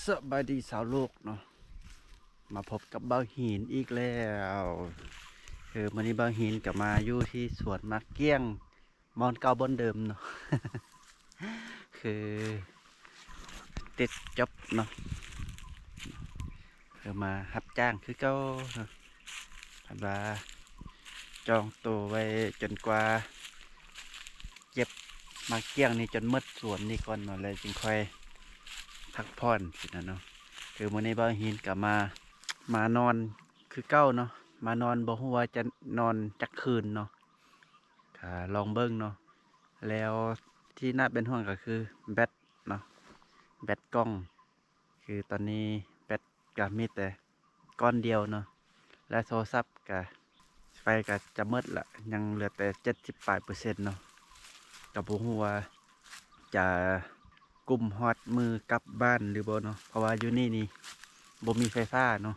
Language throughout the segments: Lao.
ສະບາຍດີຊາວໂລກເນາະ ມາພົບກັບບ່າວຫີນອີກແລ້ວ. ຄືມື້ນີ້ບ່າວຫີນກໍມາຢູ່ທີ່ສວນໝາກກ້ຽງ ບ່ອນເກົ່າບ່ອນເດີມເນາະ ຄືຕິດຈັອບເນາະ ຄືມາຮັບຈ້າງຄືເກົ່າເນາະ. ເພິ່ນວ່າຈອງໂຕໄວ້ຈົນກວ່າເກັບໝາກກ້ຽງນີ້ຈົນໝົດສວນນີ້ກ່ອນເນາະ ແລ້ວຈຶ່ງຄ່ອຍພັກຜ່ອນຊີ້ນະເນາະ. ຄືມື້ນີ້ບ່າວຫີນກໍມາ ມານອນຄືເກົ່າເນາະ ມານອນ ບໍ່ຮູ້ວ່າຈະນອນຈັກຄືນເນາະ ກໍລອງເບິ່ງເນາະ. ແລ້ວທີ່ໜ້າເປັນຫ່ວງກໍຄືແບັດເນາະ ແບັດກ້ອງ ຄືຕອນນີ້ແບັດກໍມີແຕ່ກ້ອນດຽວເນາະ ແລະໂທລະສັບກໍ ໄຟກໍຈະໝົດລະ ຍັງເຫຼືອແຕ່ເຈັດສິບປາຍເປີເຊັນເນາະ. ກໍບໍ່ຮູ້ວ່າຈະກຸ້ມຮອດມື້ກັບບ້ານຫຼືບໍ່ເນາະ ເພາະວ່າຢູ່ນີ້ນີ້ບໍ່ມີໄຟຟ້າເນາະ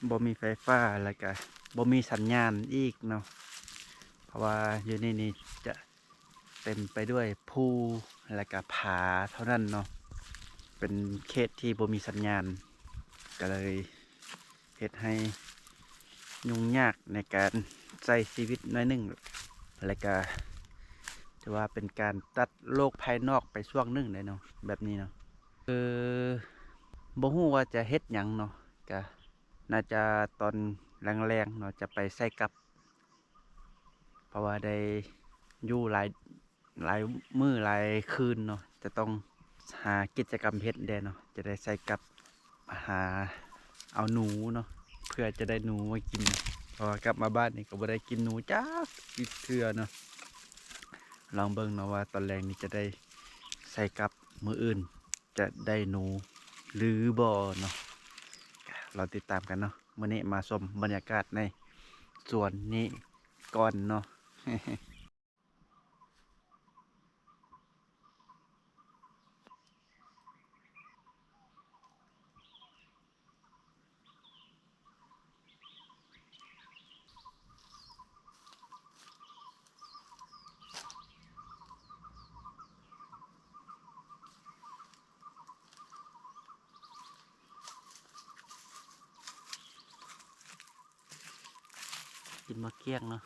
ບໍ່ມີໄຟຟ້າ ແລ້ວກໍບໍ່ມີສັນຍານອີກເນາະ ເພາະວ່າຢູ່ນີ້ນີ້ຈະ ເຕັມໄປດ້ວຍພູ ແລະກະຜາເທົ່ານັ້ນເນາະ ເປັນເຂດທີ່ບໍ່ມີສັນຍານ ກໍເລີຍເຮັດໃຫ້ຫຍຸ້ງຍາກໃນການໃຊ້ຊີວິດໜ້ອຍໜຶ່ງ ແລະກະຖືວ່າເປັນການຕັດໂລກພາຍນອກໄປຊ່ວງໜຶ່ງໄດ້ເນາະ ແບບນີ້ເນາະ. ຄືບໍ່ຮູ້ວ່າຈະເຮັດຫຍັງເນາະ ກະໜ້າຈະຕອນແລງໆເນາະ ຈະໄປໃສ່ກັບ ເພາະວ່າໄດ້ຢູ່ຫຼາຍ ຫຼາຍມື້ຫຼາຍຄືນເນາະ ຈະຕ້ອງຫາກິດຈະກຳເຮັດແດ່ເນາະ ຈະໄດ້ໃສ່ກັບຫາເອົາໜູເນາະ ເພື່ອຈະໄດ້ໜູມາກິນ ເພາະວ່າກັບມາບ້ານນີ້ກໍບໍ່ໄດ້ກິນໜູຈັກເທື່ອເນາະ. ລອງເບິ່ງເນາະວ່າຕອນແລງນີ້ຈະໄດ້ໃສ່ກັບ ມື້ອື່ນຈະໄດ້ໜູຫຼືບໍ່ເນາະ ລອຕິດຕາມກັນເນາະ. ມື້ນີ້ມາຊົມບັນຍາກາດໃນສວນນີ້ກ່ອນເນາະ. ກິນໝາກກ້ຽງເນາະ.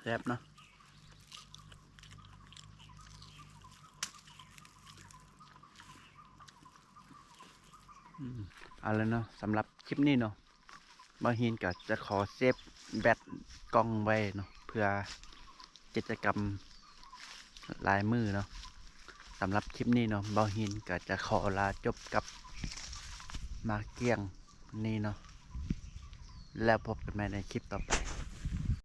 ແຊບເນາະ. ເອົາລະເນາະ ສຳລັບຄລິບນີ້ເນາະ ບ່າວຫີນກໍຈະຂໍເຊບແບັດກ້ອງໄວ້ເນາະ ເພື່ອກິດຈະກຳຫຼາຍມື້ເນາະ. ສຳລັບຄລິບນີ້ເນາະ ບ່າວຫີນກໍຈະຂໍລາຈົບກັບໝາກກ້ຽງນີ້ເນາະ ແລ້ວພົບກັນໃໝ່ໃນຄລິບຕໍ່ໄປ.